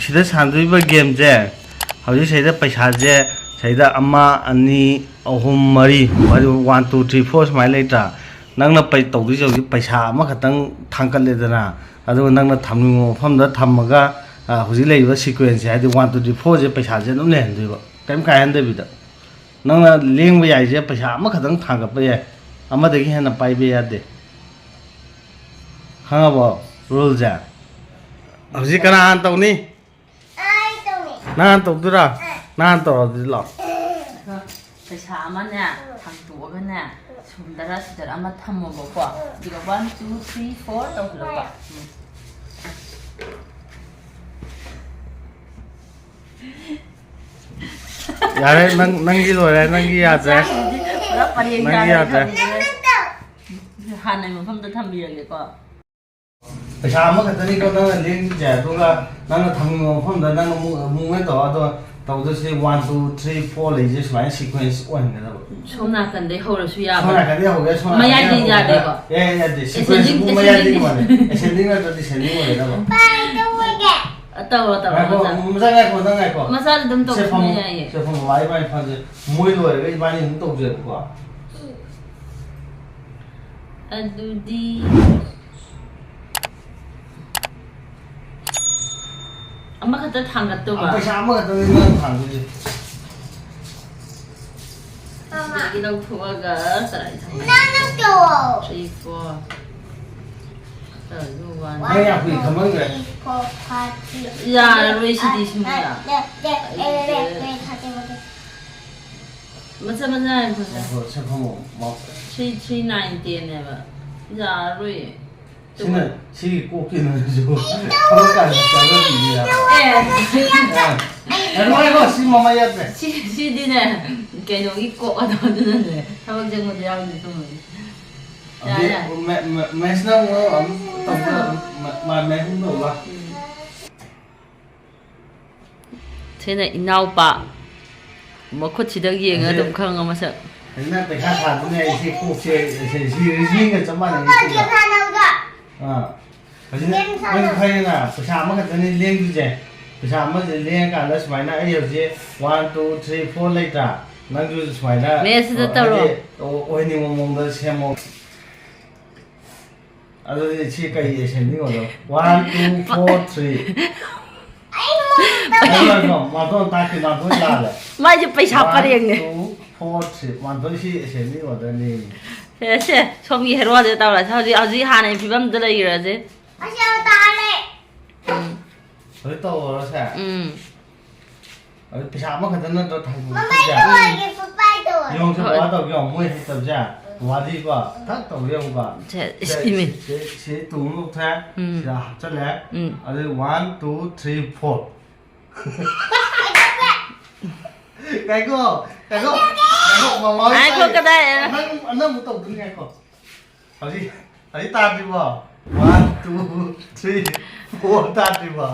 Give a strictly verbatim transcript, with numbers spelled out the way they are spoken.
ꯁꯤꯗ ꯁꯥꯟꯅꯗꯣꯏꯕ ꯒꯦꯝꯁꯦ, ꯍꯧꯖꯤꯛ ꯁꯤꯗ ꯄꯩꯁꯥꯁꯦ, ꯁꯤꯗ ꯑꯃ, ꯑꯅꯤ, ꯑꯍꯨꯝ, ꯃꯔꯤ, ꯋꯥꯟ, ꯇꯨ, ꯊ꯭ꯔꯤ, ꯐꯣꯔ ꯁꯨꯃꯥꯏꯅ ꯂꯩꯇ꯭ꯔꯥ? ꯅꯪꯅ ꯄꯩ-, ꯇꯧꯗꯣꯏꯁꯦ ꯍꯧꯖꯤꯛ ꯄꯩꯁꯥ ꯑꯃꯈꯛꯇꯪ ꯊꯥꯡꯒꯠꯂꯦꯗꯅ, ꯑꯗꯨꯒ ꯅꯪꯅ ꯊꯝꯅꯤꯡꯕ ꯃꯐꯝꯗ ꯊꯝꯃꯒ, ꯑ, ꯍꯧꯖꯤꯛ ꯂꯩꯔꯤꯕ ꯁꯤꯀ꯭ꯋꯦꯟꯁꯁꯦ, ꯍꯥꯏꯗꯤ ꯋꯥꯟ, ꯇꯨ, ꯊ꯭ꯔꯤ, ꯐꯣꯔꯁꯦ ꯄꯩꯁꯥꯁꯦ ꯑꯗꯨꯝ ꯂꯩꯍꯟꯗꯣꯏꯕ, ꯀꯔꯤꯝ ꯀꯥꯏꯍꯟꯗꯕꯤꯗ꯫ ꯅꯪꯅ ꯂꯦꯡꯕ ꯌꯥꯏꯁꯦ ꯄꯩꯁꯥ ꯑꯃꯈꯛꯇꯪ ꯊꯥꯡꯒꯠꯄ ꯌꯥꯏ, ꯑꯃꯗꯒꯤ ꯍꯦꯟꯅ ꯄꯥꯏꯕ ꯌꯥꯗꯦ꯫ ꯈꯪꯉꯕꯣ ꯔꯨꯜꯁꯦ? ꯍꯧꯖꯤꯛ ꯀꯅꯥ ꯍꯥꯟꯅ ꯇꯧꯅꯤ? ꯑꯩ ꯇꯧꯅꯤ꯫ ꯅꯪ ꯍꯥꯟꯅ ꯇꯧꯗꯣꯏꯔꯥ? ꯑ꯫ ꯅꯪ ꯍꯥꯟꯅ ꯇꯧꯔꯣ ꯑꯗꯨꯗꯤ, ꯂꯥꯛꯑꯣ꯫ ꯄꯩꯁꯥ ꯑꯃꯅꯦ ꯊꯥꯡꯇꯣꯛꯑꯒꯅꯦ, ꯁꯨꯝꯗꯔ ꯁꯤꯗꯔ ꯑꯃ ꯊꯝꯃꯣꯕꯀꯣ꯫ ꯑꯗꯨꯒ ꯋꯥꯟ, ꯇꯨ, ꯊ꯭ꯔꯤ, ꯐꯣꯔ ꯇꯧꯍꯜꯂꯣꯀꯣ꯫ ꯎꯝ꯫ ꯌꯥꯔꯦ, ꯅꯪ, ꯅꯪꯒꯤ ꯂꯣꯏꯔꯦ, ꯅꯪꯒꯤ ꯌꯥꯗ꯭ꯔꯦ꯫ ꯄꯨꯔꯥ ꯄꯔꯦꯡ ꯅꯪꯒꯤ ꯁꯥꯅ ꯌꯥꯗ꯭ꯔꯦ꯫ ꯊꯝꯕꯤꯔꯦ꯫ ꯍꯥꯟꯅꯩ ꯃꯐꯝꯗ ꯊꯝꯕꯤꯔꯒꯦꯀꯣ꯫ ꯄꯩꯁꯥ ꯑꯃꯈꯛꯇꯅꯤꯀꯣ ꯅꯪꯅ ꯂꯦꯡꯗꯣꯏꯁꯦ, ꯑꯗꯨꯒ ꯅꯪꯅ ꯊꯝꯅꯤꯡꯕ ꯃꯐꯝꯗ ꯅꯪꯅ ꯃꯨ-, movement ꯇꯧꯔꯣ꯫ ꯑꯗꯣ ꯇꯧꯗꯣꯏꯁꯤ ꯋꯥꯟ, ꯇꯨ, ꯊ꯭ꯔꯤ, ꯐꯣꯔ ꯂꯩꯁꯦ ꯁꯨꯃꯥꯏꯅ sequence ꯑꯣꯏꯍꯟꯒꯗꯕ꯫ ꯁꯣꯝ ꯅꯥꯀꯟꯗꯩ ꯍꯧꯔꯁꯨ ꯌꯥꯕ꯫ ꯁꯣꯝ ꯅꯥꯀꯟꯗꯩ ꯍꯧꯒꯦ, ꯁꯣꯝ ꯅꯥꯀꯟꯗꯩ ꯃꯌꯥꯏꯗꯤ ꯍꯧꯒꯦ꯫ ꯌꯥꯗꯦꯀꯣ? ꯌꯥꯏ, ꯌꯥꯏ, ꯌꯥꯗꯦ꯫ Sequence ascending, ꯄꯨꯡ ꯃꯌꯥꯏꯗꯒꯤ ascending꯫ ꯃꯥꯟꯅꯩ꯫ Ascending ꯅꯠꯇ꯭ꯔꯗꯤ descending ꯑꯣꯏꯒꯗꯕ꯫ ꯄꯥꯏ ꯇꯧꯔꯒꯦ꯫ ꯑ, ꯇꯧꯔꯣ, ꯇꯧꯔꯣ, ꯉꯥꯏꯈꯣ, ꯃꯆꯥ꯫ ꯃꯆꯥ ꯉꯥꯏꯈꯣ, ꯅꯪ ꯉꯥꯏꯈꯣ꯫ ꯃꯆꯥꯗꯤ ꯑꯗꯨꯝ ꯁꯦ, ꯇꯧꯕꯁꯨ ꯐꯝꯃꯣ꯫ ꯌꯥꯏꯌꯦ꯫ ꯁꯦ, ꯐꯝꯃꯣ꯫ ꯋꯥ, ꯏꯕꯥꯅꯤ ꯐꯝꯁꯦ꯫ ꯃꯣꯏ ꯂꯣꯏꯔꯒ ꯏꯕꯥꯅꯤ ꯑꯃꯨꯛ ꯇꯧꯖꯦꯕꯀꯣ꯫ ꯑꯗꯨꯗꯤ ꯑꯃꯈꯛꯇ ꯊꯥꯡꯒꯠꯇꯧꯕ? ꯄꯩꯁꯥ ꯑꯃꯈꯛꯇꯅꯤ ꯅꯪ ꯊꯥꯡꯗꯣꯏꯁꯦ꯫ ꯃꯃꯥ꯫ ꯁꯤꯗꯒꯤ ꯂꯧꯊꯣꯛꯑꯒ ꯀꯗꯥꯏꯗ ꯊꯝꯃꯦ? ꯅꯪꯅ ꯇꯧꯑꯣ꯫ Three, four꯫ ꯑꯗꯨ one꯫ ꯅꯪ ꯌꯥꯝ ꯀꯨꯏꯅ ꯈꯪꯃꯟꯈ꯭ꯔꯦ꯫ Three, four, five, six, ꯌꯥꯔꯔꯣꯏ ꯁꯤꯗꯤ, seven, ꯁꯨꯝ eight, ꯌꯥ-, nine, ten, eleven, ꯑꯩꯁꯦ twelve, thirteen, fourteen꯫ ꯃꯆꯥ ꯃꯆꯥ ꯉꯥꯏꯈꯣ, ꯁꯦ꯫ ꯉꯥꯏꯈꯣ, ꯁꯦ, ꯐꯝꯃꯣ, ꯃꯥ꯫ Three, three, nine, ten ꯅꯦꯕ꯫ ꯌꯥꯔꯔꯣꯏꯌꯦ꯫ ꯁꯤꯅ, ꯁꯤꯒꯤ ꯀꯣꯛꯁꯤꯅꯁꯨ ꯊꯕꯛ ꯀꯥꯟꯗ ꯆꯥꯖꯕꯤꯕ ꯌꯥꯕ꯫ ꯑꯦ꯫ ꯑ, ꯉꯥꯏꯈꯣ, ꯉꯥꯏꯈꯣ, ꯁꯤ ꯃꯃꯥ ꯌꯥꯗ꯭ꯔꯦ꯫ ꯁꯤ, ꯁꯤꯗꯤꯅꯦ, ꯀꯩꯅꯣꯒꯤ ꯀꯣꯛ ꯑꯗꯣ ꯑꯗꯨꯅꯅꯦ, ꯊꯕꯛ ꯆꯪꯕꯗ ꯌꯥꯎꯗꯦ ꯁꯨꯝꯕꯗꯤ꯫ ꯌꯥꯔꯦ, ꯍꯧꯖꯤꯛ ꯌꯥꯔꯦ꯫ ꯃꯦ-, ꯃꯦ-, ꯃꯦꯁꯅ ꯑꯃꯨꯛ ꯑꯃꯨꯛ ꯇꯧꯕ, ꯃ-, ꯃ-, ꯃꯦꯁꯅ ꯇꯧꯕ꯫ ꯎꯝ꯫ ꯁꯤꯅ ꯏꯅꯥꯎꯄꯥ꯫ ꯃꯈꯨꯠꯁꯤꯗ ꯌꯦꯡꯉ ꯑꯗꯨꯝ ꯈꯪꯉ ꯃꯁꯛ꯫ ꯍꯧꯖꯤꯛꯅ ꯄꯩꯁꯥ ꯊꯥꯗꯨꯅꯦ ꯑꯩꯁꯦ ꯀꯣꯛꯁꯦ, ꯁꯤ, ꯁꯤ reasoningꯒ ꯆꯞ ꯃꯥꯟꯅꯩ ꯁꯤꯒ꯫ ꯑꯥ꯫ ꯍꯧꯖꯤꯛ ꯅꯪ ꯈꯪꯉꯦꯅ, ꯄꯩꯁꯥ ꯑꯃꯈꯛꯇꯅꯤ ꯂꯦꯡꯗꯣꯏꯁꯦ꯫ ꯄꯩꯁꯥ ꯑꯃꯁꯦ ꯂꯦꯡꯉꯀꯥꯟꯗ ꯁꯨꯃꯥꯏꯅ ꯑꯩ ꯍꯧꯖꯤꯛ ꯋꯥꯟ, ꯇꯨ, ꯊ꯭ꯔꯤ, ꯐꯣꯔ ꯂꯩꯇ꯭ꯔꯥ? ꯅꯪꯁꯨ ꯁꯨꯃꯥꯏꯅ, ꯃꯦꯠꯁꯤꯗ ꯑꯣ, ꯇꯧꯔꯣ꯫ ꯍꯥꯏꯗꯤ, ꯑꯣ-, ꯑꯣꯏꯍꯟꯅꯤꯡꯕ ꯃꯑꯣꯡꯗ ꯁꯦꯝꯃꯣ꯫ ꯑꯗꯨꯗꯤ ꯁꯤ ꯀꯩ ascending order? One, two, four, three. ꯃꯥꯊꯣꯟ ꯇꯥꯛꯈꯤ, ꯃꯥꯊꯣꯟ ꯂꯥꯜꯂꯦ꯫ ꯃꯥꯏꯁꯦ ꯄꯩꯁꯥ ꯋꯥꯟ, ꯄꯔꯦꯡꯅꯦ꯫ Two, four, three. ꯃꯥꯊꯣꯟ ꯁꯤ ꯑꯦꯁꯦꯟꯗꯤꯡ ꯑꯣꯔꯗꯔꯅꯤ꯫ ꯁꯦ, ꯁꯦ, ꯁꯣꯝꯒꯤ ꯍꯦꯔꯣꯁꯦ ꯇꯧꯔꯁꯦ꯫ ꯍꯧꯖꯤꯛ, ꯍꯧꯖꯤꯛ ꯍꯥꯟꯅꯒꯤ ꯐꯤꯕꯝꯗ ꯂꯩꯈ꯭ꯔꯁꯦ꯫ ꯑꯁ, ꯌꯥꯝ ꯇꯥꯔꯦ꯫ ꯎꯝ꯫ ꯍꯧꯖꯤꯛ ꯇꯧꯔꯁꯦ꯫ ꯎꯝ꯫ ꯑꯗꯨ ꯄꯩꯁꯥ ꯑꯃꯈꯛꯇ ꯅꯠꯇ꯭ꯔꯣ ꯊꯥꯡꯒꯨ ꯃꯃꯥꯏ ꯄꯤꯖꯦ? ꯇꯧꯔꯒꯦ, ꯄꯄꯥꯏ ꯇꯧꯔꯒꯦ꯫ ꯌꯦꯡꯉꯨꯁꯦ, ꯍꯣꯏ꯫ ꯕꯕꯥ ꯇꯧꯒꯦ ꯌꯦꯡꯉꯣ, ꯃꯣꯏ ꯍꯩꯇꯕꯁꯦ꯫ ꯕꯕꯥꯗꯤꯀꯣ, ꯊꯛ ꯇꯧꯒꯦ ꯌꯦꯡꯉꯨꯀꯣ꯫ ꯁꯦ, ꯁꯦ, ꯏꯁ, ꯏꯃꯦ꯫ ꯁꯤ, ꯁꯤ, ꯁꯤ ꯇꯨ ꯑꯃ ꯂꯧꯊꯣꯛꯑꯦ, ꯎꯝ꯫ ꯁꯤꯗ ꯍꯥꯞꯆꯜꯂꯦ꯫ ꯎꯝ꯫ ꯑꯗꯨ ꯋꯥꯟ, ꯇꯨ, ꯊ꯭ꯔꯤ, ꯐꯣꯔ꯫ ꯉꯥꯏꯈꯣ, ꯉꯥꯏꯈꯣ, ꯉꯥꯏꯈꯣ, ꯃꯃꯥ ꯍꯣꯏ ꯉꯥꯏꯈꯣ, ꯇꯥꯏ꯫ ꯀꯗꯥꯏ? ꯅꯪ, ꯅꯪ ꯑꯃꯨꯛ ꯇꯧꯗꯣꯏꯅꯤ, ꯉꯥꯏꯈꯣ꯫ ꯍꯧꯖꯤꯛ, ꯍꯧꯖꯤꯛ ꯇꯥꯗ꯭ꯔꯤꯕꯣ? One, two, three, four ꯇꯥꯗ꯭ꯔꯤꯕꯣ?